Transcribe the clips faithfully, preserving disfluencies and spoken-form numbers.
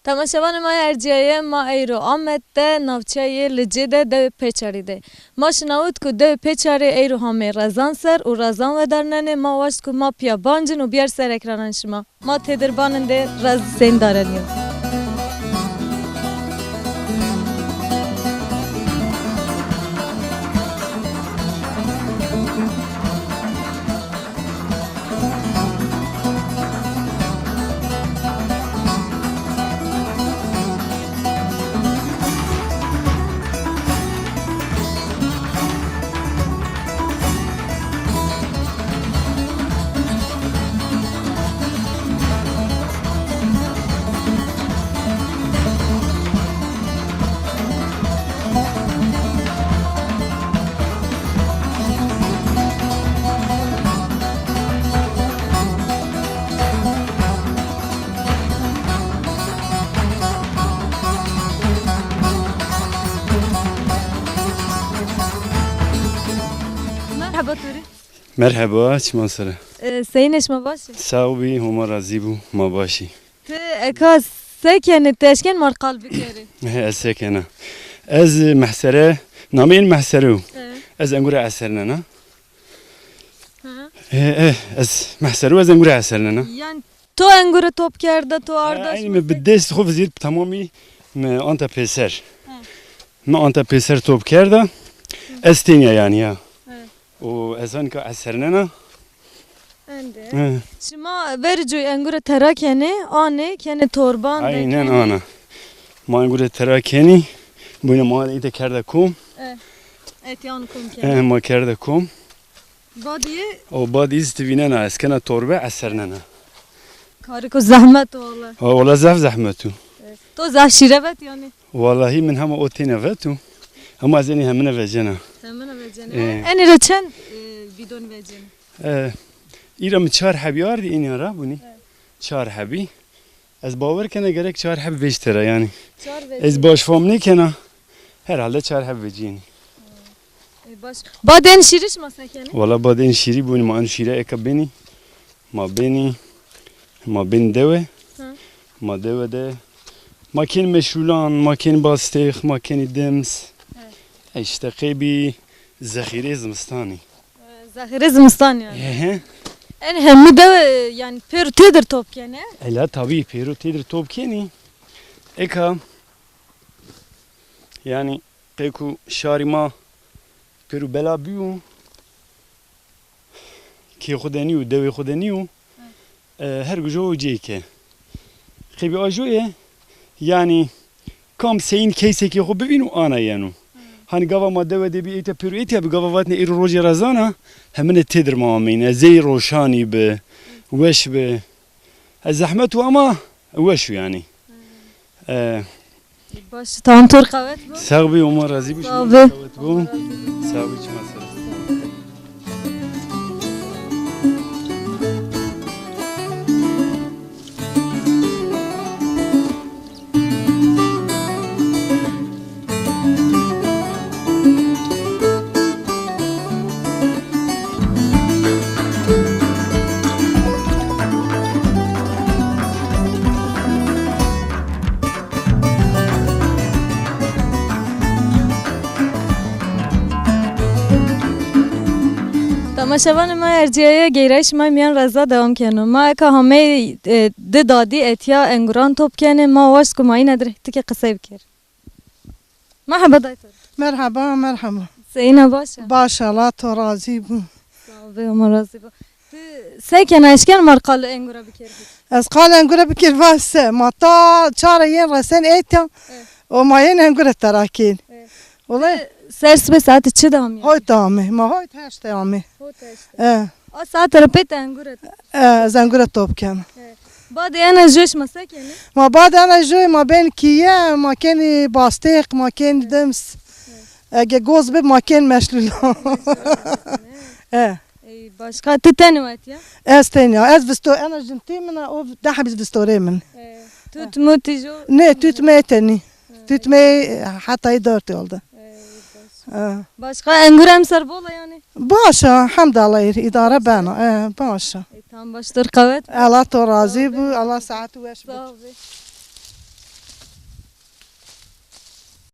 Temaşevanê me ya erciyayê, ma eyro Amed de, navçeya yê Licê de, dewê Pêçarî de. Ma şinawit ku dewê Pêçarê eyro hamê rezan ser û rezan wedernenê, ma waşt ku ma piya bancin û biyar ser ekranan şima. Ma têdir banin dê rez sêndarenî. Merhaba Turî. Merhaba, çima ser e? E, seyîn e, şima baş e? Sax bî, Homa razî bû, ma baş î. Ti eka sekene, ti eşken mar qal bikerî? Ez sekena. Ez mehsere, nameyên mehsere û. E. Ez engure esernena. Hı. E, e, ez mehsere û ez engure esernena. Yani to engure top kerda, to arda. E, aynı şima mi bi dest xo vizîr tamamî mi anta pêser. Hı. Mi anta pêser top kerda. Hı. Ez tênya yani ya. Hı. Û ez anka esernena. Ende. Hı. Şima verî coy engure tera kenê, anê, kenê torban de. Aynen kenê. Ana. Ma engure tera kenî, bûne ma îte kerde kom. E. Etiyan kom kenê. E, ma kerde kom. Badî? O badî zî ti vînena, ez kena torbe, esernena. Kariko zehmet wala. Ha, wala zaf zehmet û. E. To zaf şîre vet yani? Walahi min hema o têne veto. Hema ez enî hemine vecena. Hemine vecena. Ee. Enî re çend, e, bidon vecena? E, îra min çar hebî ardî, enî ra bûnî. Evet. Çar hebî. Ez bawer kena gerek çar heb vêj tera yani. Çar vecî. Ez baş fam nêkena. Herhalde çar heb vecî enî. E, baş. Badên şîrî şima se kenî? Wala badên şîrî bûnî, ma en şîre eka benî. Ma benî. Ma benî dewe. Hı. Ma dewe de. Ma kenî meşrûlan, ma kenî bastêx, ma kenî dims. Evet. E, işte qêbî zexîrê zimistanî. E, zexîrê zimistanî yani. He he. En hemû dewe yani pêro têdir top kenê? Ela tabii pêro têdir top kenî. Eka yani qey ku şarî ma pêro bela bîyo. Kê xwe de nîyo, dewê xwe de nîyo. Hı. E, her gujo cêke. Xêbî ajoyê, yani kam seyîn keysekê xwe bivîn û ana yeno. Hı. Hani gava ma dewe de bî ête pêro êtiya bi gava vatne êro rojê rezana, hemine têdir ma ameyne. Zey roşanî bi, weş bi. E, zehmet û ama weş û yani. Hı. E, Baş, tamam, tor qewet bû. Sax bî, Homa razî bû, Sax şima bî. Qewet bû. Sax bî, çima ser. Temaşevanê me erciyayê geyrayîş me miyan reza dewam keno. Ma eka hamey, e, di dadî etiya enguran top kenê, ma waşt ku ma yine dir tikê qisey bikir. Merhaba daytor. Merhaba, merhaba. Seyîna baş e? Baş, Allah to razî bû. Sağ ol, Homa razî bû. Tu sekena eşken mar qal engura bikir bî? Ez qal engura bikir va se, ma ta çare yên resen êtiya. Evet. O ma yên engura terakên. Evet. Olay. Tu ser sibê saetê çi de amî? Hoyt amê, ma hoyt heşt amê. Hoyt heşt. E. A saet re pê te engura. E, ez engura top ken. Evet. Badê ena jû şima se kenê? Ma badê ena jû ma bên kîye, ma kenî bastêq, ma kenî dims. Ege goz bib, ma kên meşlûla. E. Ey, başka tu tenê wetiya? Ez tenya. Ez visto, ena jintî min e, o deh hebî vistorê min. E, tut mu tî jû? Ne, tut me tenî. Tut me heta dört oldu. Ey, baş. E. Başka engur emser bol e yani? Baş e, hemdallah, îdare bena. E, baş e. E, tam baştır qewet. Allah to razî bû, Allah saet weş bû. Sağ ol.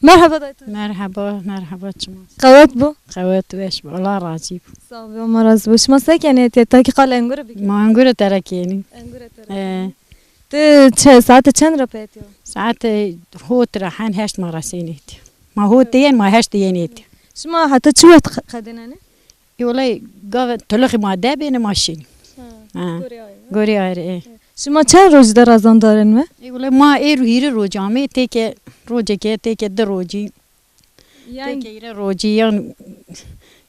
Merhaba dayê. Merhaba, merhaba çima. Qewet bû. Qewet weş bû. Allah razî bû. Sağ ol, Allah razî bû. Şima se kenê tê? Takî qal engure bigî. Ma engure te re kênî. Engure te re. Ee. Ti çe, saete çend re pê tê? Saete hot re hen heşt ma resînê tê. Ma hot diyen, ma heşt diyen tê. Şima heta çi wext qe-, qedênenê? Ê wele gave tulixî ma de bêne ma şînî. Ha, ha. Gorê ayê. Gorê ayê, e. Şima çend roj de rezan darin me? Ê wele ma êr û hîrê roj amê, têke rojeke, têke di rojî. Yani têke hîrê rojî, yan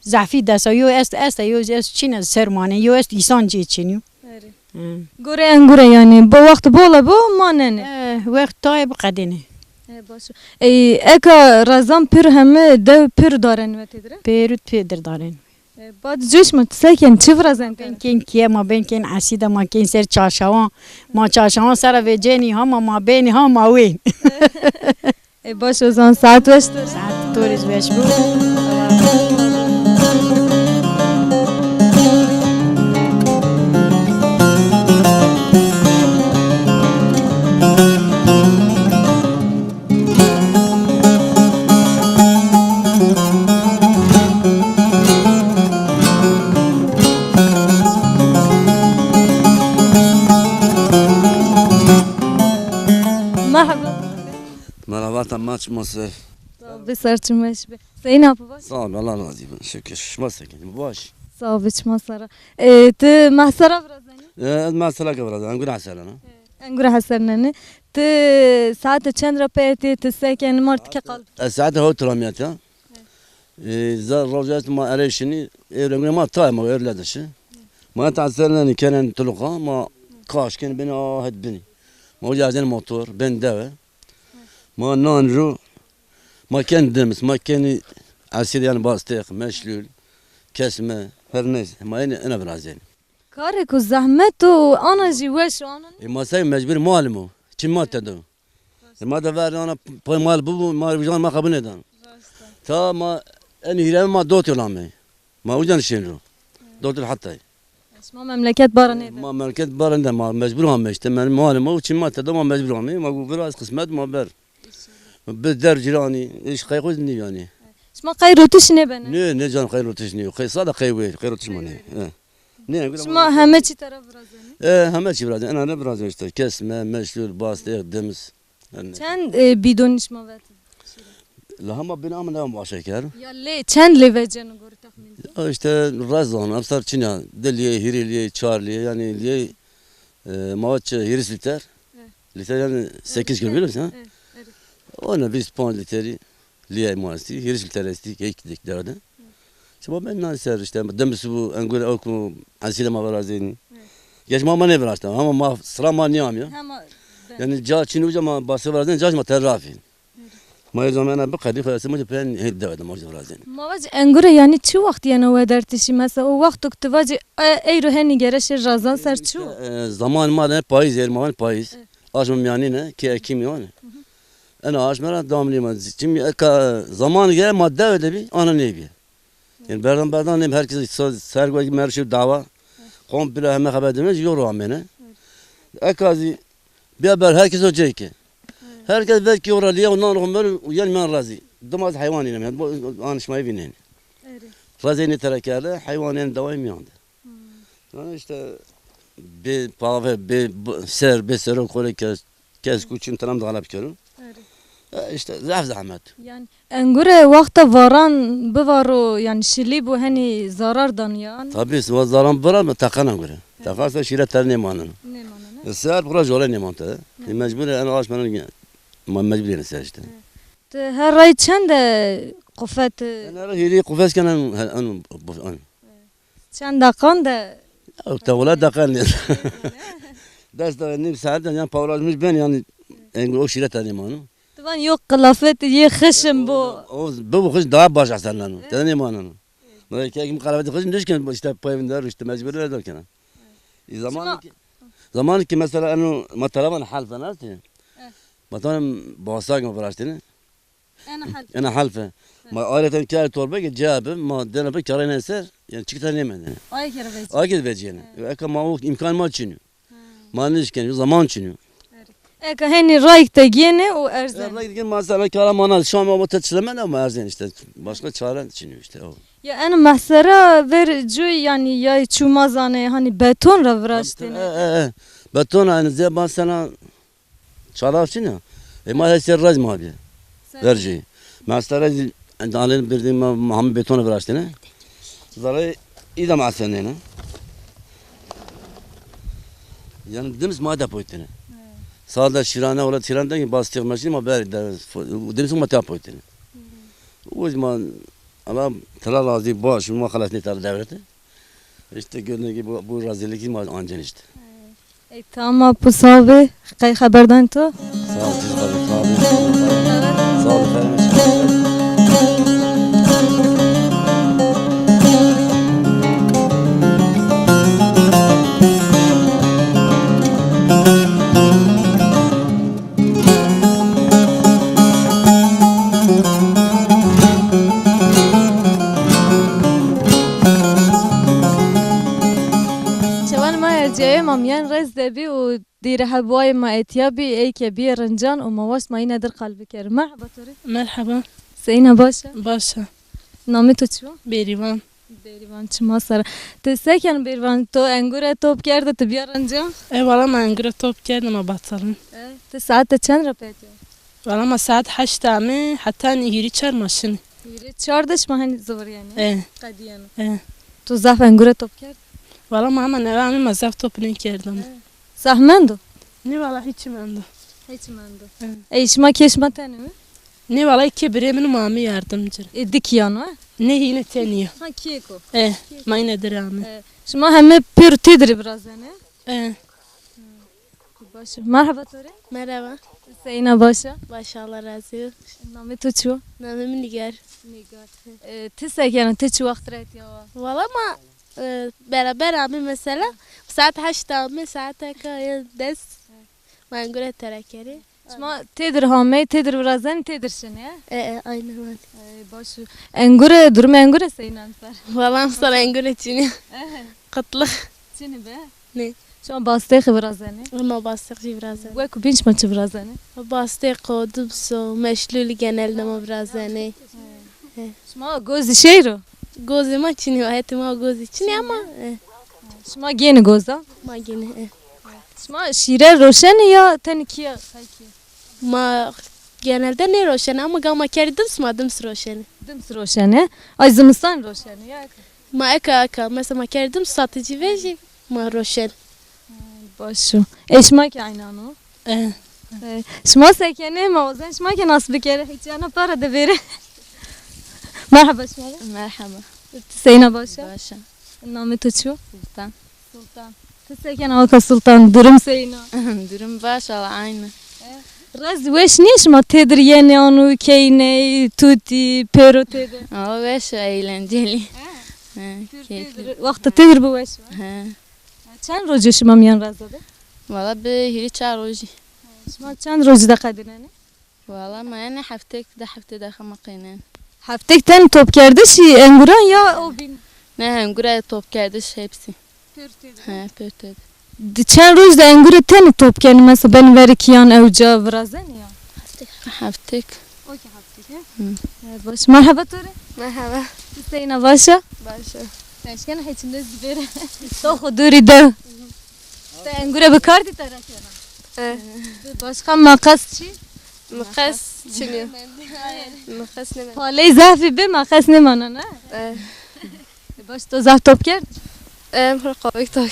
zehfî desa, yo est, est, yo est çîne ser mane, yo est îsan cê çînî. Erê. Hı. Gorê engure yani, bo wext bol e bo, ma nene. E, wext tayê biqedêne. E, baş. E, eka rezan pir heme dew pir daren me têdire? Pêrût pêdir daren. E, bad cûş mu, ti se kên, çi virazen te? Bên kên kiye ma, bên kên esîda ma, kên ser çarşawan. Ma çarşawan sera vêcenî ha ma, ma bênî ha ma wên. E, baş o zaman saet weş to. Saet to rê weş bû. Merhaba. Merhaba, tamam, çima ser? Sağ ol, bir ser çima iş be. Sayın abi baş. Sağ ol, Allah razı olsun. Şükür. Şima sekin. Baş. Sağ ol, çima sara. E, ti mahsara virazenî? E, ez mahsara ke virazenî. Engure heserlena. Engure heserlena. Ti saete çend re pê tê, ti se kenî, ma rê ti ke qal bikî? Ez saete hot ramiyet ya. E, za roja ma erê şinî, e, rengure ma tayê ma, e, le dişi. Ma ta ser neni kenen tuluqa, ma kaş ken beni a het bini. Ma uca zen motor, ben deve. Ma nan ru, ma ken demis, ma keni asid yani bastıq, meşlul, kesme, her neyse. Ma ene, ene virazen. Karê ku zehmet û ana jî weş û ana. E, ma sey mecbur malim o. Çi ma te do? E, ma de ver ana pay mal bu, bu, ma vijan ma kabul nedan. Ta ma en hire ma dot yolame. Ma ucan şin ro. Dot hatta. Şima memleket bara nêde? Ma memleket bara nêde, ma mecbur ame işte. Men malim o, çi ma te do ma mecbur ame. Ma gu biraz kısmet ma ber. Bi der cirani, iş kay xuz ni yani. Şima qey rotiş nêbene? Ne, ne can qey rotiş ni. Qey sada qey wê, qey rotiş ma ne. He. Ne, engure. Şima heme çi tera virazenî? E, heme çi virazenî. Ena ne virazenî işte. Kesme, meşlul, bastıq, demiz. Yani. Çend, e, bidon şima vet? La hema bin ama ne başa kar. Ya lê, çend lê veceno gori tahmin? Ya işte rezan, emsar çina, di liyê, hîrê liyê, çar liyê, yani liyê, e, ma çi hîris liter. Evet. Liter yani sekiz kilo biliyorsun ha? Evet, evet. O ne, bîst pênc literi. Liyê ma estî, hîris liter estî, keyk dik derde. Şima ben nan ser işte, demis bu, engure oku, ansile ma virazenî. Evet. Geç ma ma ne viraşta, ama ma sıra ma niyam ya. Hema ben. Yani ca çin uca ma bası virazen, ca ma terafin. Evet. Ma zaman ena bi qedi xwe, ma pen hep devam ma virazen. Ma vac engure yani çi wext yena we dertişî, mesela o wext tu vac, e, eyro heni gere şir razan ser çi? E, zaman ma ne payız, yer ma payız. Evet. Aşma miyanî ne, ki ekim yani. Hı hı. Ena aşmera damlî me. Çimî eka zaman gere ma dewe de bî, ana nêbî. Yani berdan berdan nêm herkes sa-, ser wek merşi dawa. Komple heme xeber dime, yok amene. Eka zî bir ber herkes o ceyke. Herkes belki ora liye ondan romer uyen men razî. Dumaz hayvan inem yani. Bu anışmayı binen. Razî ne terekerde hayvan yani dawayı miyandi. Yani işte bê pave, bê b-, ser, bê serok xwe kes, kes ku çin tenem dixeleb kirin. Erê. E, işte zehf zehmet. Yani engure wexta varan bivaro, yani şilî bû henî zarar dan yan? Tabii, wa zaran bira me teqen engure. Teqen se şîre ter nêmanin. Nêmanin, ne? E, ser xura jole nêman te. Ne. E, mecbur en aş menen ma mecbur yene ser işte. Evet. Te her ray çend e qufet? En her hîrî qufet kenen, en, en, en. Çend deqan de? Ya, te wela deqan ne. Dest de nîm saet de, yan pawrajmiş ben, yani, en o şîre te nêmano. Tu van yok qilafet yê xişim bo. O, bi bu xiş daha baş asen nano. Te nêmanano. Böyle ki kim qilafet xişim diş ken, işte payvin der, işte mecbur der kena. E, zaman ki, zaman ki mesela eno ma telefon hal falan. Mesela basan basak mı viraştene? Ena hal. Ena halfe. Ma ayrıca kar torbe ki cevabı ma dene bir karayla ser, yani çıktı ne mende. Ay kere vecî. Ay kere vecî yani. Eka ma o imkan ma çinyo. Ma ne işken, zaman çinyo. Eka henî rayik te gêne û erzen. E, rayik gêne, mesela kara mana, şu an o te çilemen ama erzen işte. Başka çare çiniyor işte o. Ya en mehsera ver cuy yani ya çû mazane hani beton ra viraştene. E, e, e. Beton yani zeba sana çalar çin ya. E, ma hesê raz ma bi. Verci. Mesela raz alin birdim ma, ma hem beton viraştene. Zara idam asenene. Yani dims ma da poytene. Sada şirane ola tirande ki bas tirmaşin ma ber de dims ma ta poytene. O zaman Allah tela razı baş ma xalas ne tar devlete. İşte gördüğün gibi bu, bu rezillik ma ancen işte. Ey tamam, bu sabe, qey xeberdan to? Sağ ol, siz kalın, sağ olun. Sağ olun, efendim. Çawan ma erciyayê ma miyan rez de bî û dîre hebûayê ma etiya bî, ey ke bîyê rincan û ma waşt ma yîne dir qal bikir. Merheba to rê. Merheba. Seyna baş e? Baş e. Namê to çi yo? Bêrîvan. Bêrîvan çima ser. Ti se ken Bêrîvan, to engure top kerde, ti biya rinca? E, wala ma engure top kerde, ma batalin. E, ti saete çend re pêtiya? Wala ma saet heşt amê, heta nî hîrî çar ma şinî. Hîrî çar de şima henî zivir yani? E. Qediyeno. E. To zaf engure top kerd? Wala ma hema neve amê ma zaf top nêkerdin. E. Zaf mendo? Nê wala hîç mendo. Hîç mendo. E. Ey şima kê şima tenê mi? Nê wala kê birê min û mamî yardimcî. E, dikiyan e? Nê hîne tenî ya. Ha, kêko. E, ma yine dir amê. E, şima heme pêr têdir birazene? E. Baş. Merhaba to rê. Merhaba. Seyna baş e? Baş, Allah razı olsun. Namê to çi yo? Namê min Nigar. Nigar. E, ti se kena, ti çi wext re etiya wa? Wala ma, e, beraber amê mesela. Saet heşt amê, saeteka ya des. Ma engure terekerê. Şima têdir hamey, têdir virazenî, têdir şinê, he? E, e, aynen öyle. Ey, baş. Engure, durumê engure seynan ser? Wala emsal engure çinî. E. Qıtlık. Çinî be? Ne? Şima bastêxî virazenê? Ma bastêx jî virazenê. Wek bîn şima çi virazenê? Bastêxo, dibso, meşlûl genelde ma virazenê. He. Şima gozî şeyro? Gozê ma çinî, hetê ma gozî çinî ama, e. Şima gêni goza? Ma gêni, e. Şima şîre roşenî ya tenê kî ya? Ma genelde nêroşenê ama gama kerî dims ma dims roşenê. Dims roşenê. Ay zimistan roşenê ya. Ma eka eka. Mesela ma kerî dims saticî vejî ma roşen. Baş o. Ê şima kî aynan o? E. E, şima se kenê, ma wazen şima kî nas bikere. Hiç yana para de vêre. Merhaba şima de. Merhaba. Seyna baş e? Baş e. Namê to çi yo? Sultan. Sultan. Ti se kena weka Sultan? Durum seyna? Durum baş, ala aynı. E, rez weş nîye şima têdir yenê anû keyney, tutî, pêro têdir? Aa, weş, eğlenceli. He. He, keyifli. Wexta têdir bi weş be. He. Çend rojê şima miyan reza be? Valla bi hîrî çar rojî. Şima çend rojî de qedînenê? Valla ma yani heftek de hefte de xema qeynen. Heftek ten topkerdiş enguran ya o bin? Ne, engura topkerdiş hepsi. Pêr têdir. He, pêr têdir. Di çend roj de engure tenê top kenî, mesela ben verî kiyan ewca virazenî ya? Heftek. Heftek. Okey, heftek, he? Hı. Evet, baş. Merhaba to rê. Merhaba. Seyna baş e? Baş e. Teşkene hiç ne zibêre. To xwe dûrî de. Te engure bi kardî te re kena? E. Bi başka maqas çi? Maqas çi ne? Maqas ne? Paley zafî bi maqas ne mana ne? E. E, baş, to zaf top kerd? E, em qovek top.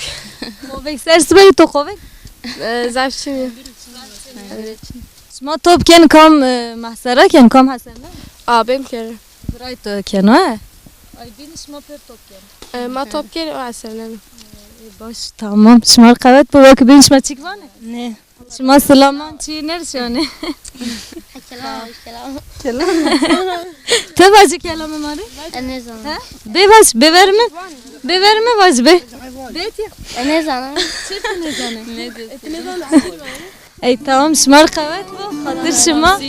Qovek ser sibê to qovek? E, zaf çi ne? Şima top ken kam, e, mahsera ken kam hesene? Abim kere. Biray to ken, he? Ay, bînî şima pêr top ken. E, ma top ken, o hesene. E, baş, tamam. Şima qewet bi wek bîn şima çik vane? Ne. Şima silaman çi nerşane? Kelam, kelam. Kelam. Te vacî kelamê ma rê? Ez nêzanim. He? Bê vac, bê ver min. Bê ver min vac bê. Bê tiya. Ez nêzanim. Çi tu nêzanî? Ne diyorsun? Ey tamam, şima rê qewet bo, xatir şima.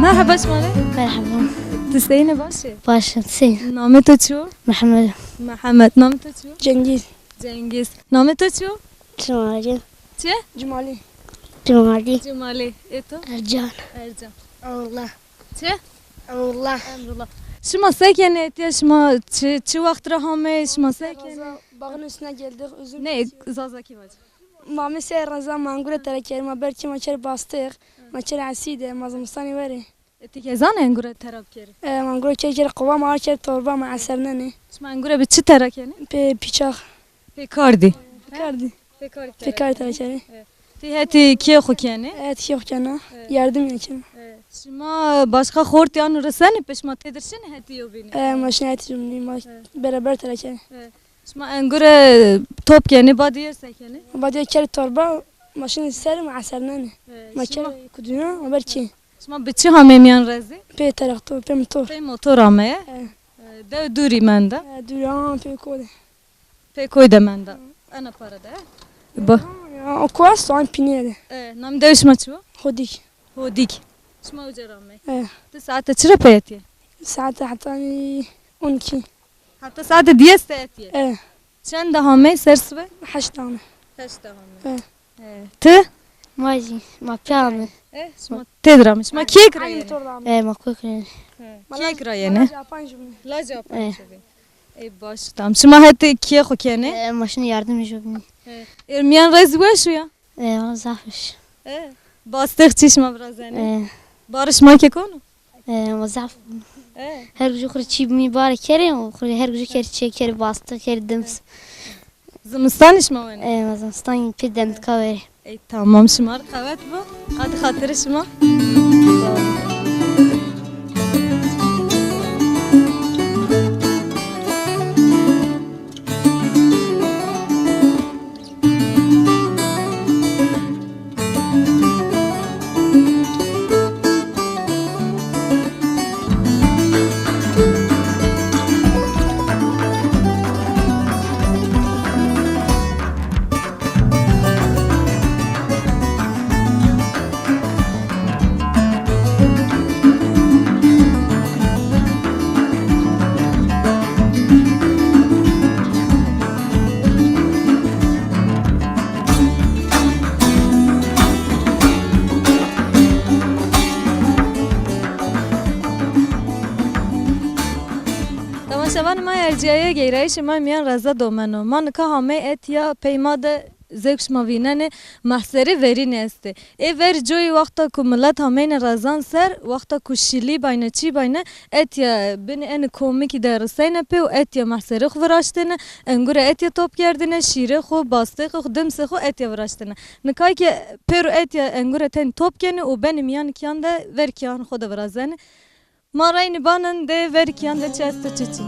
Merhaba şima re. Merhaba. Tu seyî ne, baş e? Baş e, seyî. Namê to çi yo? Mehmet. Mehmet. Namê to çi yo? Cengiz. Cengiz. Namê to çi yo? Cumali. Çi? Cumali. Cumali. Cumali. Ê to? Ercan. Ercan. Emrullah. Çi? Emrullah. Emrullah. Şima se kenê etiye, şima çi, çi wext re hamê, şima se kenê? Raza, bağın üstüne geldik, üzüm Ne, kesiyoruz. Zazakî vac. Ma mi se raza ma engure tere kerê, ma ber çi ma çer bastix, ma çer esîde, ma zimistanî were. E, ti ke zanê engure tera bikerî? E, ma engure çer çer qova ma çer torba ma esernenê. Şima engure bi çi tera kenê? Pê pîçax. Pê kardî. Pê kardî. Pê kardî Pê tera kardî tera kerê. E. Ti hetî kê xwe kenê? Evet, yok cana. Evet. Yardım için. E. Şima başka xortî an risenê, pê şima têdirşinê hetî yo bînî? E, ma şinê hetî yo bînî, ma Evet. beraber tera kerê. E. Şima engure top kenê, badî yê se kenê? Badî yê kerê torba, ma şinê ser, ma esernenê. E, Ma şima kerê kuduna, ma ber çi. Şima bi çi hamê miyan rezî? Pê teraktor, pê motor. Pê motor ameye? E. E, dew dûrî menda? E, dûrî, ha, pê kode. Pê koy de menda. Ena para de. Ba. Ya, o kuas soğan piniye de. E, nam dew şima çi yo? Hodik. Hodik. Şima uca rame. E. Tu saate çi re peyetiye? Saate hatta on iki. Hatta saate diyes te etiye. E. Çend de hame ser sibe? Heşt tane. Heşt de hame. E. E. Tu? Ma jî, ma pê ame. E, şima têdir ame. Şima kê kirayene? E, ma kê kirayene? E. Kê kirayene? Laca Apan jubî. Laca Apan jubî. Ê, baş, tamam. Şima hetê kê xwe kenê? E, ma şinê yardim jubî. E. Ê, miyan rez weş û ya? E, zaf weş. E. Bastêx çi şima virazenê? E. Barê şima kê kon o? E, ma zaf. E. Her gucu xwe çî bimî bare kerê û xwe her gucu ker çê kerê bastêx kerê dims. Zimistanê şima wene? E, ma zimistan pê demdika were. Ey, tamam, şima re qewet bo. Hadi xatirê şima. Temaşevanê me erciyayê geyrayîşê me miyan reza domeno. Ma nika hamey etiya pey ma de zewk şima vînenê mehserê verînê estê. Ê ver coyê wexta ku milet hameyne rezan ser, wexta ku şilî bayne, çî bayne, etiya binê enê komikî de riseyne pê û etiya mehserê xwe viraştêne, engure etiya top kerdêne, şîrê xwe, bastêxê xwe, dimsê xwe etiya viraştêne. Nika ke pêro etiya engure tên top kenê û benê miyan kiyan de ver kiyan xwe de virazenê. Ma reynî banin dê ver kiyan de çi esto çi çin.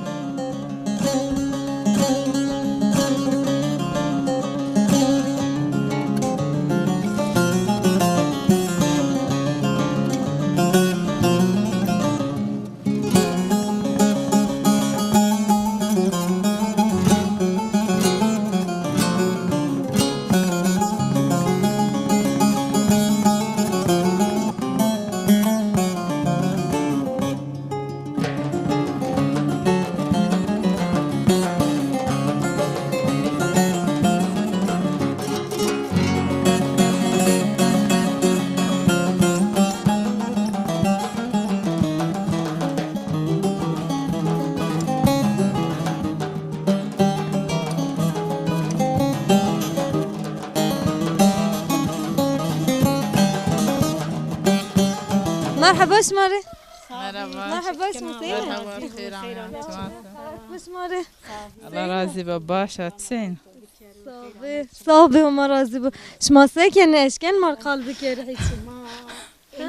Merhaba şima re. Merhaba. Merhaba, şima seyî ne? Merhaba, xêr amî. Xêr şima re. Allah razî be, baş e, çin. Sax be, sax be, Homa razî be. Şima se kenê, eşken mar qal bikerî hîç.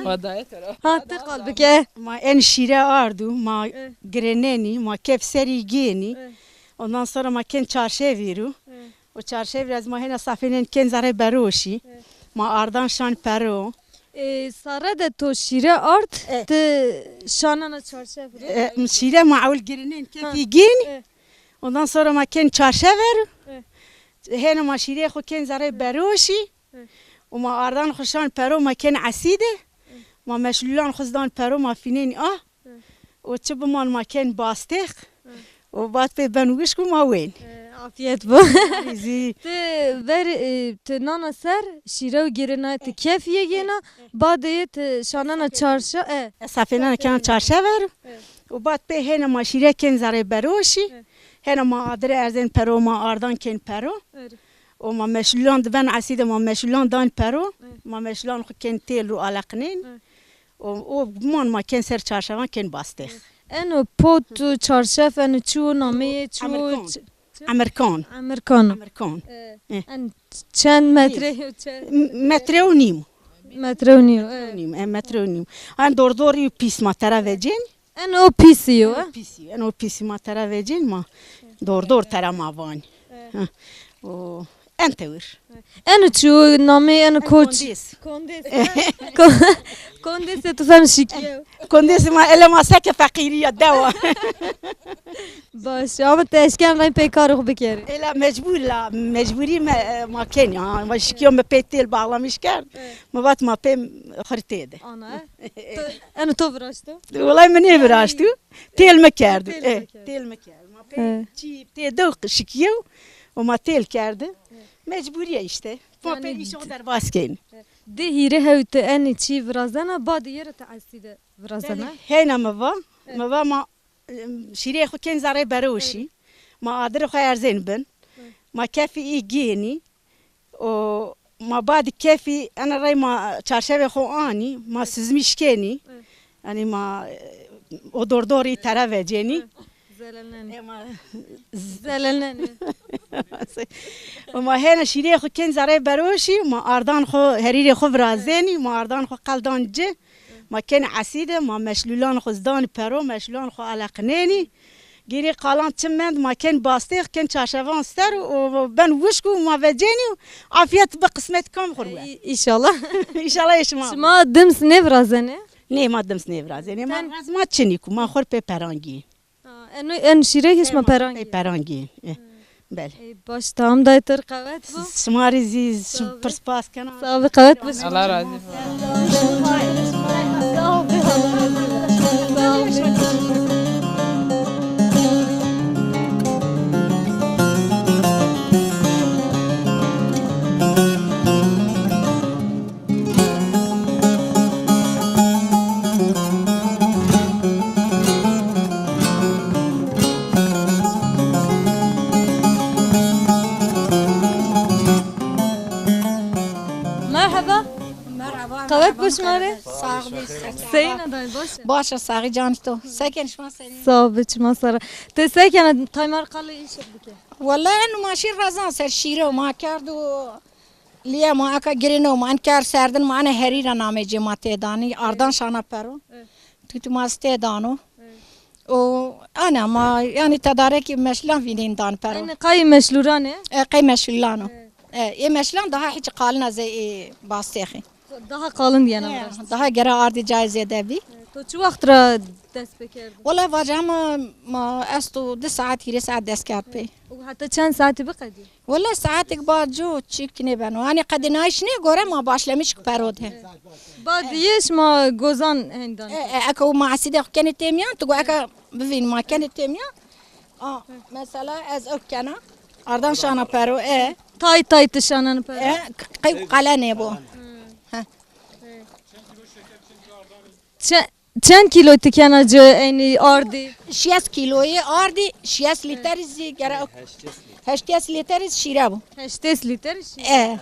Ma dayê te ra. Ha, ti qal bike. Ma en şîre ardû, ma Eh. girenenî, ma kef serî gênî. Eh. Ondan sonra ma ken çarşevî rû. Eh. O çarşevî ez ma hêna safênên ken zerê beroşî. Eh. Ma ardan şan pero. Ê, sare de to şîre ard, Eh. ti şanana çarşevî rû. Eh, şîre ma ewil girenên Ha. kefî gênî. Eh. Ondan sonra ma ken çarşevî rû. Eh. Hêna ma şîrê xwe ken zerê beroşî. Eh. Û ma ardan xwe şan pero ma ken esîde. Eh. Ma meşlûlan xwe zdan pero ma fînên ah. Hı. Û çi biman ma kên bastêx. Hı. Û bat pê ben wişk û ma wên. Hı, afiyet bu. Zî. Ti ver, e, ti nana ser, şîre û girina, ti kefiyê gêna, badê ti şanana çarşa, e. Esafênana kena çarşever. Hı. Û bat pê hêna ma şîre kên zerê beroşî. Hı. Hêna ma adire erzên pero, ma ardan kên pero. Hı. Û ma meşlûlan diben esî de ma meşlûlan dan pero. Hı. Ma meşlûlan xwe kên têl û aleqinên. Hı. Û, û man ma kên ser çarşevan kên bastêx. Eno pot û çarşef, eno çi wo nameyê, çi wo Emirkan. Ç-, çi? Emirkan. Emirkan. Emirkan. Ee, Eh. En çend metre yo, çend? M-, metre û nîm. Metre û nîm, Metre û ee. nîm, e, metre û nîm. En dordorî pîs ma tera vecên. Eno pîsî yo, e? Pîsî, eno pîsî ma tera vecên ma. Dordor tera ma van. Ee. Ha. O, en tewir. Eno çi yo namê, eno En koç? Kondês. Kondês, e? Ko-, kondês e, tu fen şikiye. Kondês ma, ele ma seke feqîrî ya dewa. Baş, ama te eşken reng pê karê xwe bikerî. Ela mecbûr la, mecbûrî me, ma kenî, ha, ma şikiyo me pê têl bağlamış kerd. Evet. Me vat ma pê xirtê de. Ana, e? To, eno to viraşto? Welay min nê viraşto. Têl me kerdo. Têl me E, kerdo. Têl me kerdo. Ma pê Evet. çî tê de şikiyo û ma têl kerdi. Evet. Mecbûriye işte. Ma Yani pê îşo d-, derbas kên. Di hîrê hewte enê çî virazena, badê yê re te esî de virazena. Belê, heyna me va, Evet. me va ma, em, şîrê xwe kên zerê beroşî. Evet. Ma adirê xwe erzên bin. Evet. Ma kefî î gênî. O ma badî kefî ene rey ma çarşevê xwe anî, ma Evet. sizmî şkênî. Evet. Yanî ma, e, o dordorî tere vecênî. Evet. Zelenenê. Ema Zelenenê. Ema hêna şîrê xwe kên zerê beroşî, ma ardan xwe herîrê xwe virazênî, ma ardan xwe qeldan ci, ma kên esîde, ma meşlûlan xwe zdan pero, meşlûlan xwe eleqinênî. Gêrê qalan çi mend, ma kên bastêx, kên çarşevan ser û ben wişk û ma vecênî û afiyet bi qismet kam xwe we. Î-, îşallah. Îşallah ê şima. Şima dims nêvirazênê? Nê, ma dims nêvirazênê. Ma Ten- raz ma çinî ku ma xwe pê perangî. Ha, eno, en şîrek hiç ma perangî. Ê, perangî. Eh, belê. Ê, baş, tamam, dayê, tu rê qewet bo. Şima rê zî Sağ ol. Pir spas kena. Sağ ol, qewet bo. Allah razî bo. Sağ ol, Allah razî bo. Sağ ol. Merhaba. Merhaba, Qewet merhaba, bu şima rê. Sağ ol, biz Seyna dayê, baş e? Baş e, saxî can to. Seken şima serî. Sağ ol, çima sara. Te sekene taymar qalê îşek bike. Wala eno ma şîr razan ser şîre ma kerdo. Liye ma eka girino ma en ker serdin ma ene herîra namê cê ma tê danî, ardan şana pero. Evet. Tu tu ma tê dano. Evet. O ana ma yani tedarekî meşlan vînên dan pero. Ene qay meşlûran e? E, qey meşlûlan o. Evet. E, ê meşlan daha hiç qalina zê ê bastêxî. Daha qalin diyene E, biraz. Daha gere ardî cayê zêde bî. Evet. To çi wext ra dest pê kerdin? Wala vaca ma, ma esto di saet, hîrê saet dest kerd pê. Û heta çend saetî biqedî? Wele saetek ba co çîk nêbeno. Hani qedînayîş nê gore ma başlemiş ki pero de. Ba diyê şima gozan hendan. E, e, eke û ma esîdê xwe kenê têmiyan, tu go eke bivîn ma kenê têmiyan. A, mesela ez ew kena. Ardan şana pero, e. Tay tay tu şanan pero. E, qey qele nêbo. He. Çe-, çend kîlo tikena ci eynî ardî? Şiyes kîloyê ardî, şiyes lîterî zî gere heştês lîterî şîre bû. Heştês lîterî şîre? E.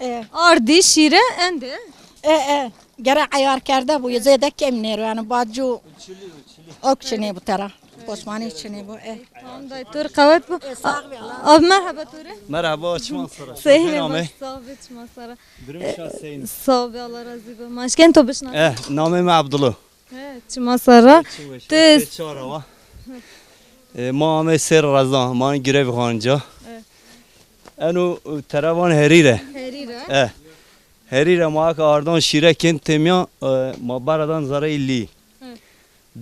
E. Ardî şîre ende? E, e. Gere eyar kerde bû, zêde kêm nêro, yani bacû ok çinê bû tera. Posmanî çinê bû, e. Tamam dayê, tu rê qewet bû. E, sağ ol, Allah. Abi merhaba tu rê. Merhaba, çima sara? Seyîn Seyîn ame. Sağ ol, çima sara. Durum şa Seyîn. Sağ ol, Allah razî be. Ma eşken to bişna. Eh, namê me Abdullah. He, çima sara. Te çara wa. E, ma ame ser razan, ma girevî xanca. Evet. Eno, e, terevan herîre. Herîre. Eh. Herîre ma ka ardan şîre kên têmiya, e, ma baradan zereyî lî. Hı.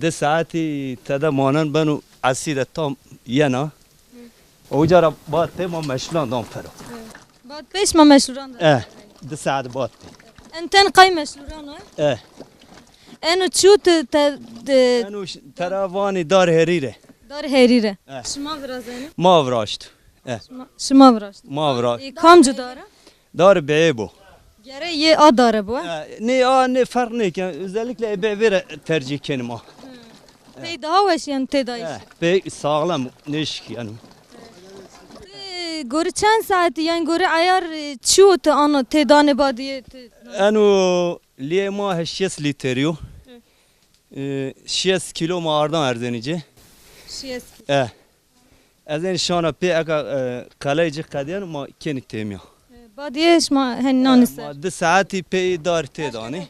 Di saetî tede manen beno esî de tam yena. Hı. Oca ra bad pê ma meşlan dan pero. Hı. Bad pêş ma meşlan dan. Eh, di saet bad pê. Em ten qey meşûran e? Eh. Eno çû te, te, de Eno ş-, tera vanî dar herîre. Dar herîre. Eh. Şima virazenî? Ma viraşt. Eh. Şima, şima viraşt. Ma viraşt. E, kamcî dar e? Dar beyê bû. Gere yê a dare bû, e? Eh, ne a ne fark ne ki. Özellikle ebe vere tercih kenim a. Pey daha weş yani tê dayîş. Eh, pey sağlam neşik yani. Tê gorî çend saetî yani gorî ayar, e, çi û te ana tê danê badiyê tê? Eno liyê ma heşt şêst litre yo. Hı. E, şêst kilo ma ardan erzenî cê. Şêst kilo. Eh. Ez ên şana pê eka, e, qeleyê cê qediyan ma kênî têmiya. E, badiyê şima hen nanî ser. Ma di saetî pê dar tê danî.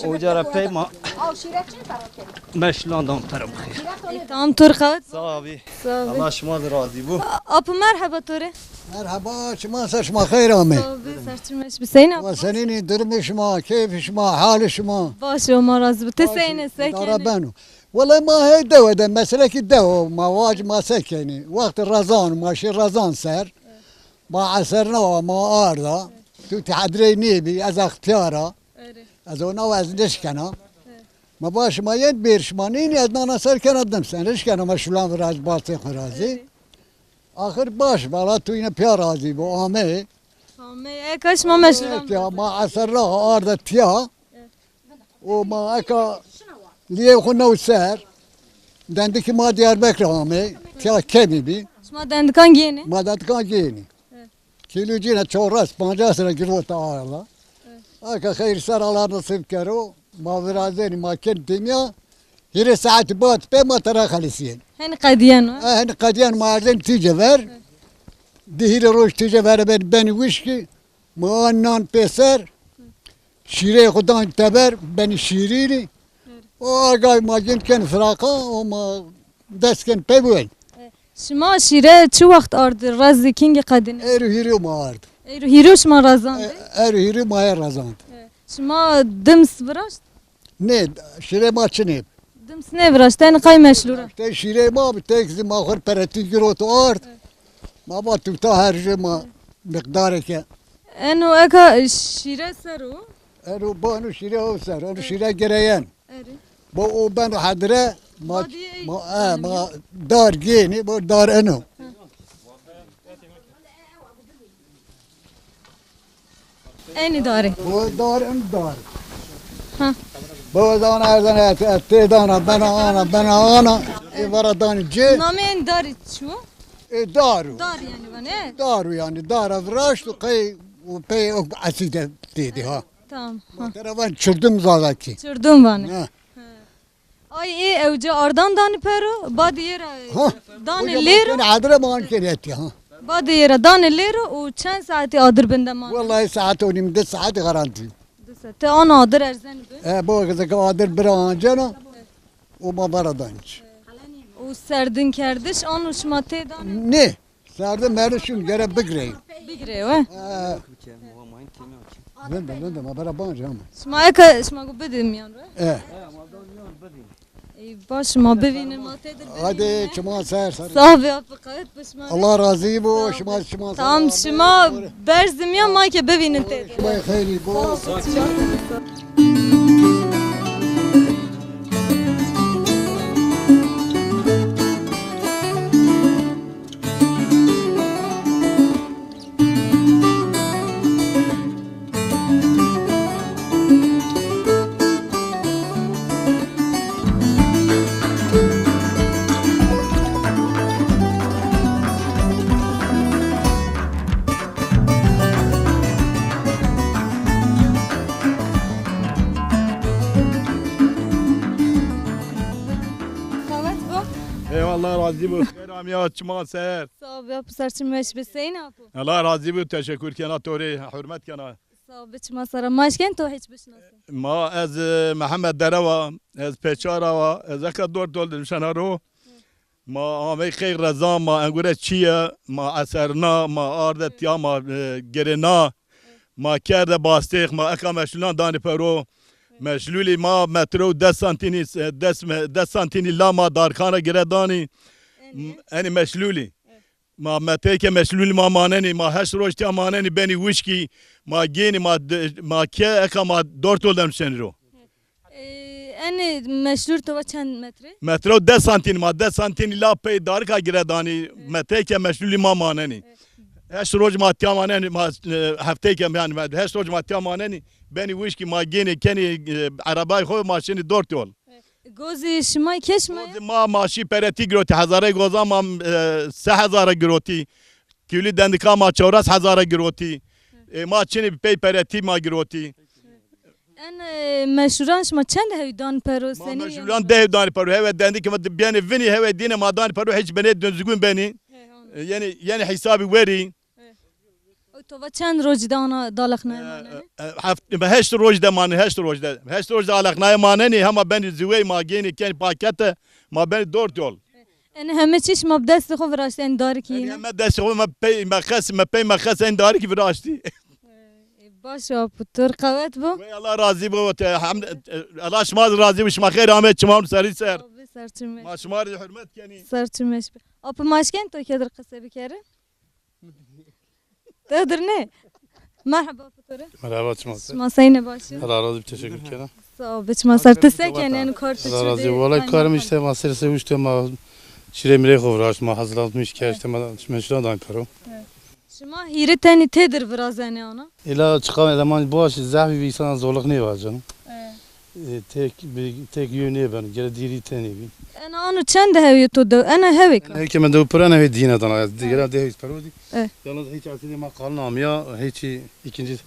Ocara pey ma meşlan dan pera bixêr. E, tamam, tu rixewt. Sağ ol. Sağ ol. Allah şima de razî bû. A-, Apo merheba to rê. Merheba, çima ser şima xeyr amê. Sağ ol, serçim weş bi seyna. Wa senînî, durumê şima, keyfê şima, halê şima. Baş o, ma razî bû. Te seyne se Dara kenî? Beno. Wele ma hey dewe de, meselekî dewe, ma vac ma se kenî. Wextê rezan, ma şî rezan ser. Ma eser nawa, ma arda. Tu tehedrey nêbî, ez extiyara. Erê. Ez ona ez nişkena. He. Ma baş ma yên bêr şima nînî, ez nana ser kena dim sen. Nişkena ma şulan viraj basê xwe razî. Erê. Axir baş, bala tu yine piya razî bû, amê. Amê, e, kaş ma meşulan. Ya, ma eser ra arda tiya. He. O ma eka liyê xwe new ser. Dendikî ma Diyarbekir amê. Tiya kemî bî. Şima dendikan gênê? Ma dendikan gênî. He. Kîlo cîne çewres, pancas lira girota arda. Eke xeyr ser Allah nasip kero, ma virazenî ma ken têmiya, hîrê saetî bat pê ma tera xelisiyên. Hen qediyen o? E, hen qediyen ma erzen tîce ver. Di hîrê roj tîce ver ben, benî wişkî, ma an nan pêser, şîrê xwe dan teber, benî şîrînî. O agay ma gin ken firaqa, o ma dest ken pê bûn. Şima şîre çi wext ard, rezî kingî qedîne? Êro hîrê ma ard. Êro hîrê şima rezand? E, êro hîrê ma ye rezand. E, şima dims viraşt? Nê, şîrê ma çinê. Dims nê viraşt, tenê qey meşlûra. Te şîrê ma bi tek zî ma xwe peretî girot ard. E. Ma ba tuta her jê ma miqdareke. Eno eka şîre ser o? Eno bano şîre o ser, eno şîre gereyen. Erê. Bo o ben hadire, ma, Hadi, ma, e, ma dar gênî, bo dar eno. Enî darê. Bo dar en dar. Ha. Bo zana erzan et, et, te dana, bena ana, bena ana. E vara dani ce. Namê en darî çi? E daru. Dar yani bana, e? Daru yani, dara viraşt û qey û pey o esîde têdî ha. Tamam. Ha. Tera van çirdim zazakî. Çirdim van. Ha. Ay, ê, ew ca ardan danî pero, badî yê ra danê lêro. Adre man kenetî ha. Badî yê ra danê lêro û çend saetî adir binde man? Vallahi saet û nîm, di saet garanti. Di saet. Te an adir erzen bi? E, bo zeka adir bira ancena. Û ma bara danî. Û serdin kerdiş an û şima tê danê? Ne. Serde meriş şûn gere bigireyim. Bigire we. Ee, Vinde, vinde, ma bera banc ama. Şima eka, şima ku bidin miyan we. Ee. Ey, baş ma bivînin, ma tê de bivînin. Hadi, çiman ser, ser. Sağ be, abi, qayet be şima. Allah razî bo, şima, şima. Tamam, şima berz miyan, ma ke bivînin tê de. Şima xeyrî bo. Qewet bo. Eyvallah, razî bo. Selam ya, çima ser. Sağ ol, ya, serçim weş be. Seyna bo. Allah razî bo, teşekkür kena to rê, hürmet kena. Sağ ol, biçima sera. Ma eşken to hiç bişnasın. Ma ez, e, Mehmet Derewa, ez Peçara wa, ez eka dor dol de şena ro. Ma amey qey rezan, ma engure çiye, ma eserna, ma arde tiya, ma, e, girêna, ma kerde bastêx, ma eka meşlulan danî pero. Meşlulî ma metre û des santînî, e, des me-, des santînî la ma darkana gire danî. Enî meşlulî. Ma meteyeke meşlûlî ma manenî, ma heşt roj tiya manenî benî wişkî, ma gênî, ma d-, ma ke eka ma dor tol dem şenî ro. Ee, enê meşlûr to va çend metre? Metre û des santîn ma, des santîn la pey darika gire danî, meteyeke meşlûlî ma manenî. Heşt roj ma tiya manenî, ma, e, hefteyeke, yani, me-, heşt roj ma tiya manenî, benî wişkî ma gênê kenî, e, erebayê xwe ma şinî dor tol. Gozî şima keş ma ye? Gozî ma, ma şî peretî girotî, hezarê goza ma, e, se hezara girotî. Kîlî dendika ma çewres hezara girotî. E, ma çinî pey peretî ma girotî. En, e, meşûran şima çend hewî dan pero? Ma senî meşûran deh dan pero. Hewe dendikê ma biyanê vinî, hewe dîne ma dan pero, hiç benê dönzgün benî. He, anladım. E, yani, yani hesabı veri. He. O to va çend rojî de ana dalexnayê manenê? E, e, heft-, heşt roj de mane, heşt roj de. Heşt roj de alexnayê manenê, hema benî ziwey ma gênî ken pakete, ma benî dor yol. Enê heme çî şima bi destê xwe viraştî, enê darikî Enê ne? Heme destê xwe me pey meqes, me pey meqes enê darikî viraştî. Ê, baş e, apo, to rê qewet bo. Wey, Allah razî bo, te, hem, e, Allah şima razî bo, şima xeyr amê, çiman serî ser. Abi, ser çimeş. Ma şima rê hürmet kenî. Ser çimeş be. Apo, ma eşken to kê dir qise bikeri? Te dir ne? Merhaba, apo, to rê. Merhaba, çima ser. Şima seyne baş e? Allah razî bo, teşekkür ederim. Sağ ol, biçma ser. Ti se kenên kar ti Allah razî bo. Valla karım işte ma ser se uçtu ma şirê mirê xwe viraşt, ma hazırlatmış ki işte ma meşûran dan pero. Şima hîrê tenî tê dir virazenê ana? Ela çiqa zaman baş zehfî vî sana zorluk ne var canım. E, tek bir, tek yönü ne ben, gere diri tenî bi. Ena anu çend hevî to de, ena hevî ka? Eke me de pura ne dîne dana, gere de hiç pero di. E. Yalnız hiç asili ma kalın amya, hiç ikinci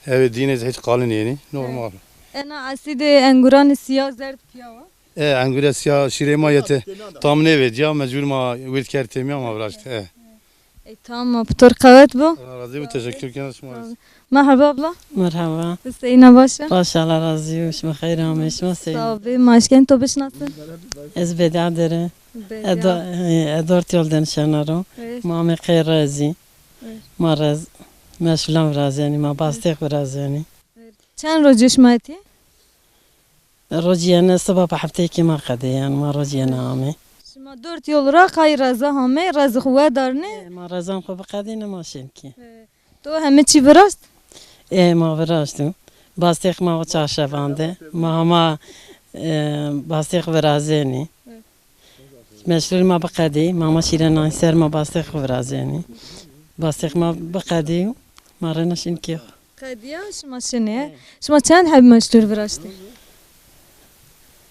hevî dîne hiç kalın yeni, normal. Ena asîdê engurani siyah zerd piyawa. E, engure siyah şirê ma yete tam nêvêt ya, mecbur ma wêt kerd têmiya ma viraşt. E. E, tamam, pitor qewet bo. Allah razî bo, teşekkür ederim şima. Merhaba abla. Merhaba. Ti seyna baş e? Baş, Allah razî bo, şima xeyr amê, şima seyna. Sağ ol, ma eşken to bişnasin. Ez Beda dere. Beda. Edo-, e, Edort yol den şenaro. Evet. Ma me qey rezî. Evet. Ma rez, meşulan virazenî, ma bastêx virazenî. Evet. Çend rojê şima etî? Rojiyene siba bi hefteyekê ma qedê, yani ma rojiyene amê. Şima dört yol ra qay reza hamê, rez xwe wedarne. E, ma rezan xwe biqedîne ma şênkî. E, to heme çî viraşt? E, ma viraşt. Bastêx ma o çarşevande. Ma hema, e, bastêx virazenî. E. Meşrûr ma biqedî, ma ma şîrenan ser ma bastêx xwe virazenî. Bastêx ma biqedî, ma rena şênkî xwe. Qediya şima şinê. Şima çend heb meşrûr viraştî?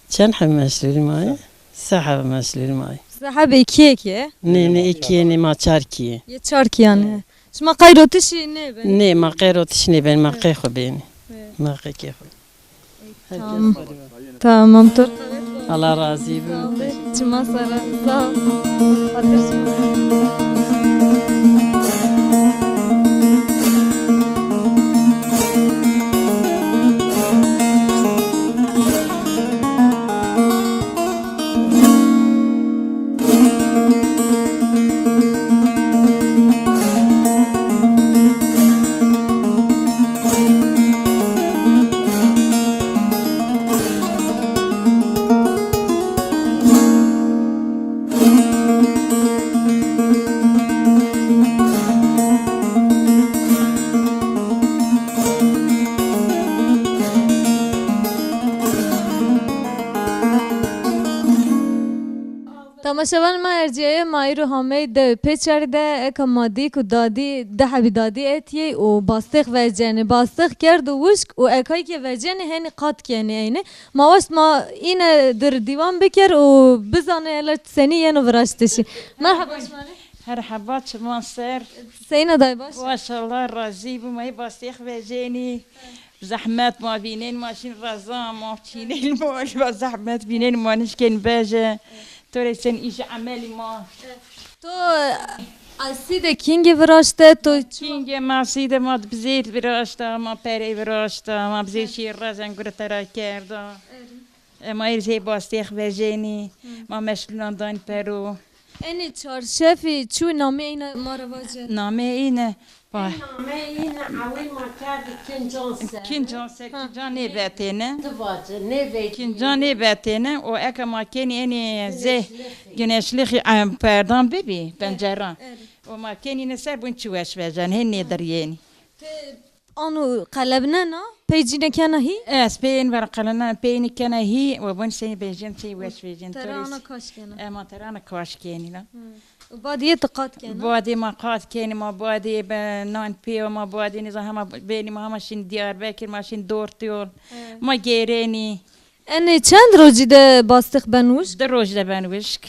Çend heb meşrûr ma ye? Se heb meşrûr ma ye. Se heb êkiyek ye? Nê, nê, êkiyê nê, ma çar kî ye. Ye çar kîyan e. Şima qey rotişî nêbin? Nê, ma qey rotiş nêbin, ma qey xwe bênî. Ma qey kê xwe. Tamam. Tamam, to. Allah razî bo. Çima sara. Sağ ol. Xatir çima. Temaşevan ma erciyeye ma îro hamey dewê Pêçerî de, eka ma dî ku dadî, di hebî dadî etiyê û bastêx vecêne. Bastêx kerd û wişk û ekayî ke vecêne henî qat kenê eyne. Ma west ma îne dir dîwan bikir û bizane hela senî yeno viraştişî. Merheba şima rê. Merheba, çiman ser. Seyna day baş? Baş, Allah razî bo, ma yê bastêx vecênî. Zehmet ma vînên, ma şîn reza, ma çînên, ma zehmet vînên, ma nişkên beje. To rê sen îş emelî ma. To asî de kîngê viraşte, to çi? Kîngê ma asî de ma bizêt viraşta, ma perê viraşta, ma bizê şî rezen gure tera kerda. Ema îr zê bastêx vejênî, ma meşlûnan dan pero. Enê çarşefî çû namê îne ma re vaje. Namê îne, pa- Namê îne ewil ma kerdî kincan ser. Kincan ser, kincan nêvetêne. Ti vaje, nêvetêne. Kincan nêvetêne û eke ma kenî enê zê güneşlixî, em, perdan bibî, penceran. Evet. û ma kenîne ser bûn çi weş vejen, hên nêdiriyênî. Te anu qelebnena, pey cîne kena hî? Ez peyên ver qelebnena, peyênî kena hî, û bûn sey bêjin, sey weş bêjin. Tere ana kaş kena. E, ma tere ana kaş kenî la. Û badiyê tu qat kena? Badê ma qat kenî, ma badê be nan pê, ma badê nêza hema bênî, ma hema şîn Diyarbekir, ma şîn Dortiyol, ma gêrênî. Enê çend rojî de bastix ben wişk? Du roj de ben wişk.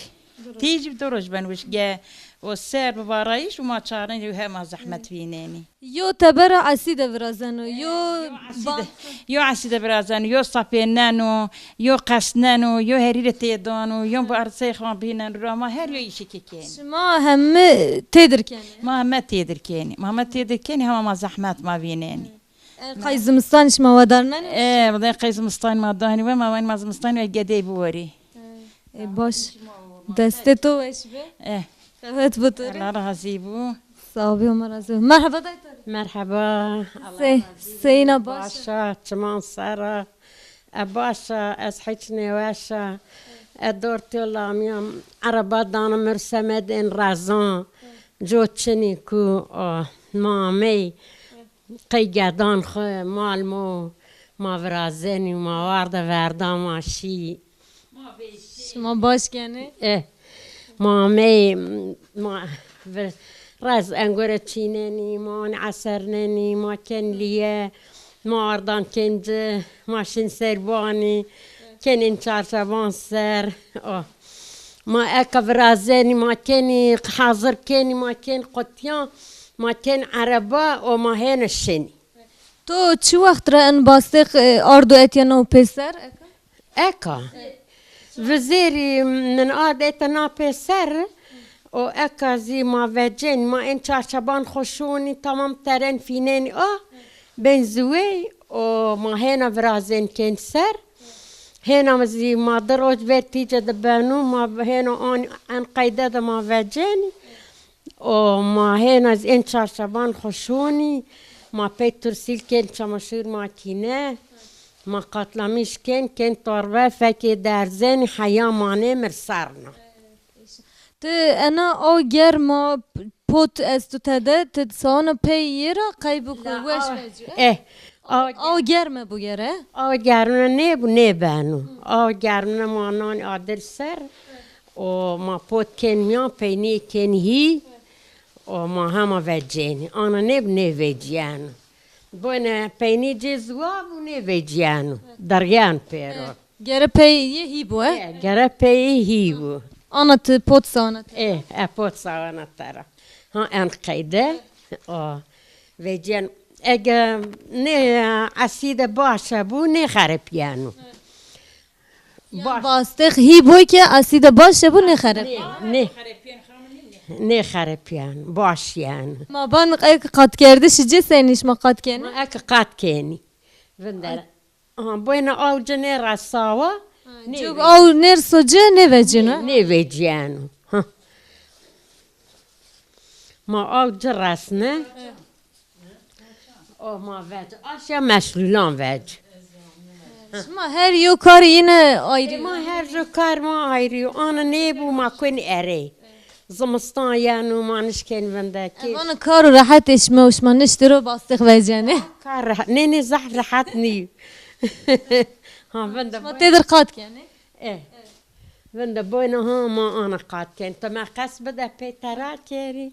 Tî jî du roj ben wişk. Ge û ser bi varayîş û ma çarin û hema zehmet vînenî. Yo tebera esî de virazeno, yo esî de, yo esî de virazeno, yo sapêneno, yo qesneno, yo herîre têdano, yo bi arsê xan bînen rama her yo îşekê kên. Şima hemî têdir kenê? Ma heme têdir kenî. Ma heme têdir kenî, hema ma zehmet ma vînenî. E, qey zimistan şima wedarnenê? E, wede qey zimistan ma danî we, ma wen ma zimistan we gedey biwerî. E, baş. Destê to weş be. E. Qewet bi to re. Allah razî bû. Sağ ol, Allah razî bû. Merhaba dayê to re. Merhaba. Se-, seyna baş. Başa, çiman sera. E, başa, ez hiç nêweşa. E, dortê lamiyam. Ereba dana mir semedên rezan. Coçinî ku, o, mamey. Qey gedan xwe, mal mo, ma virazenî, ma war de verda, ma şî. Şima baş kenê? Eh, ma mey, ma vir-, rez engore çînenî, ma wan esernenî, ma ken liye, ma ardan ken ci, ma şin serbanî, kenên çarşevan ser. Oh. Ma eka virazenî, ma kenî hazir kenî, ma ken qutiyan, ma ken ereba û ma hêne şinî. To çi wext re in bastêx, e, ardo etiye nav pêser? Eka. Vizêrî min ard ete na pêser û eka zî ma vecên, ma ên çarşeban xwe şûnî, tamam teren fînenî a, bên ziwê û ma hêna virazên kên ser. Hêna zî ma di roj ver tîce dibenû, ma hêna an, en qeyde de ma vecenî. O ma hêna zî ên çarşeban xwe şûnî, ma pey tursîlkên çamaşûr makîne, ma qatlamîş kên, kên torbe, fekê derzenî, heya manê mir serna. Tu ena aw germa pot estu te de, tu sawana pey yê ra qey bû ku weş vecî. Eh, aw, aw germe bû gere? Aw germe nêbû, nêbeno. Aw germe ma nanî adir ser. O ma pot kên miyan, peynî kên hî. O ma hema vecênî. Ana nêbû, nêveciyeno. Boyne peynî cê ziwa bû, nêveciyeno. Deryan pêro. Gere pey yê hî bû, e? E, gere pey yê hî bû. Ana tu pot sawana te. E, e, pot sawana te ra. Ha, en qeyde. O, veciyen, ege ne esîde baş e bû, ne xerepiyeno. Baş. Bastêx hî bû ke esîde baş e bû, ne xerep. Ne, ne. Ne xerepiyeno, baş yeno. Ma ban ek qat kerdiş cê senî şima qat kenî? Ma ek qat kenî. Vindere. Aha, boyna aw ci nêresawa. Ha, nê cuk ve-, aw nêrso ci nêvecîno. Nê-, nêveciyeno. Ha. Ma aw ci resne. O ma vec. Aşya meşlulan vec. Şima her yo kar yine ayrı. E, ma her yo kar ma ayrı. Ana nêbû ma kun erê. Zimistan yeno, ma nişkên vindekî. Ev ana kar û rehetê şima û şima niştiro bastêx vecenê. Kar rehet, nê, nê, zehf rehet nî. Ha, vinde. Şima têdir qat kenê? E. Vinde boyna ha ma ana qat ken. Tu meqes bide pê tera kerî.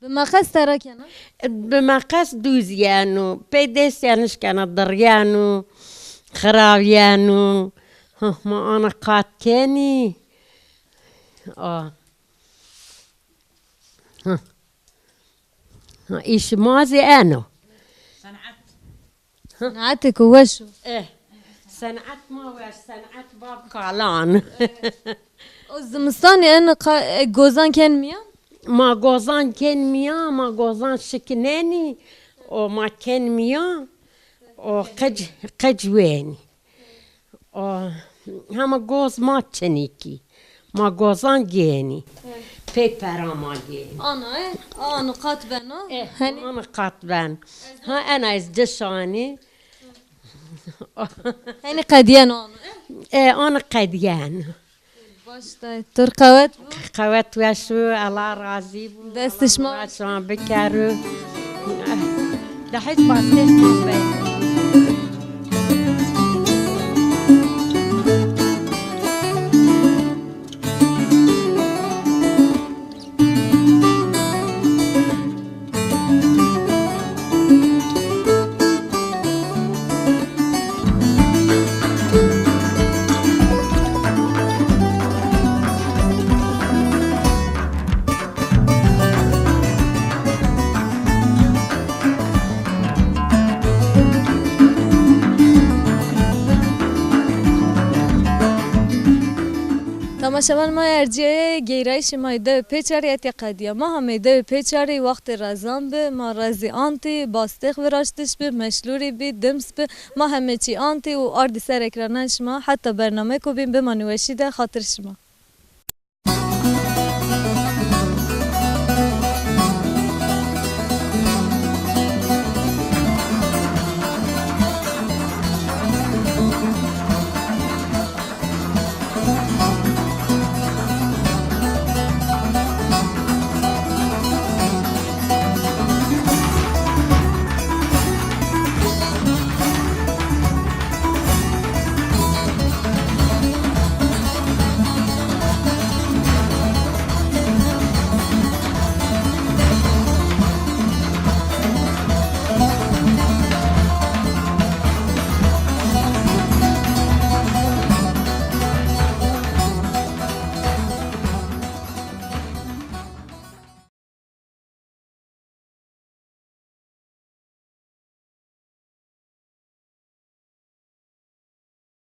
Bi meqes tera kena? Bi meqes dûz yeno. Pê dêst ya nişkena diryeno. Xirav yeno. Ha, ma ana qat kenî. A. Ha. Ha, îş ma zî eno. Senetê ku weş o. Eh. Senet ma weş, senet bab kalan. O zimistanê en qa-, e, gozan ken miyan? Ma gozan ken miyan, ma gozan şikinenî, o ma ken miyan, o qec, qec wenî. O, hema goz ma çinîkî. Ma gozan gênî. Pê pera ma gênî. Ana, e? Ana qat beno. E, hani? Ana qat ben. Ha, ena ez dişanî. Hani qediyen ana, e? E, ana qediyen. Baş te, tu qewet. Qewet weş û, Allah razî bû. Dest şima. Allah şima bikeru. De hiç bastê be. Temaşevan ma erciyê geyrayîşê ma yê dewê pêçarî etiya qediya. Ma hemê dewê pêçarî wextê rezan bi, ma rezî antî, bastêx viraştiş bi, meşlûrî bî, dims bi, ma hemê çî antî û ardî ser ekranên şima heta bernameyê ku bîn bimanî weşî de xatir şima.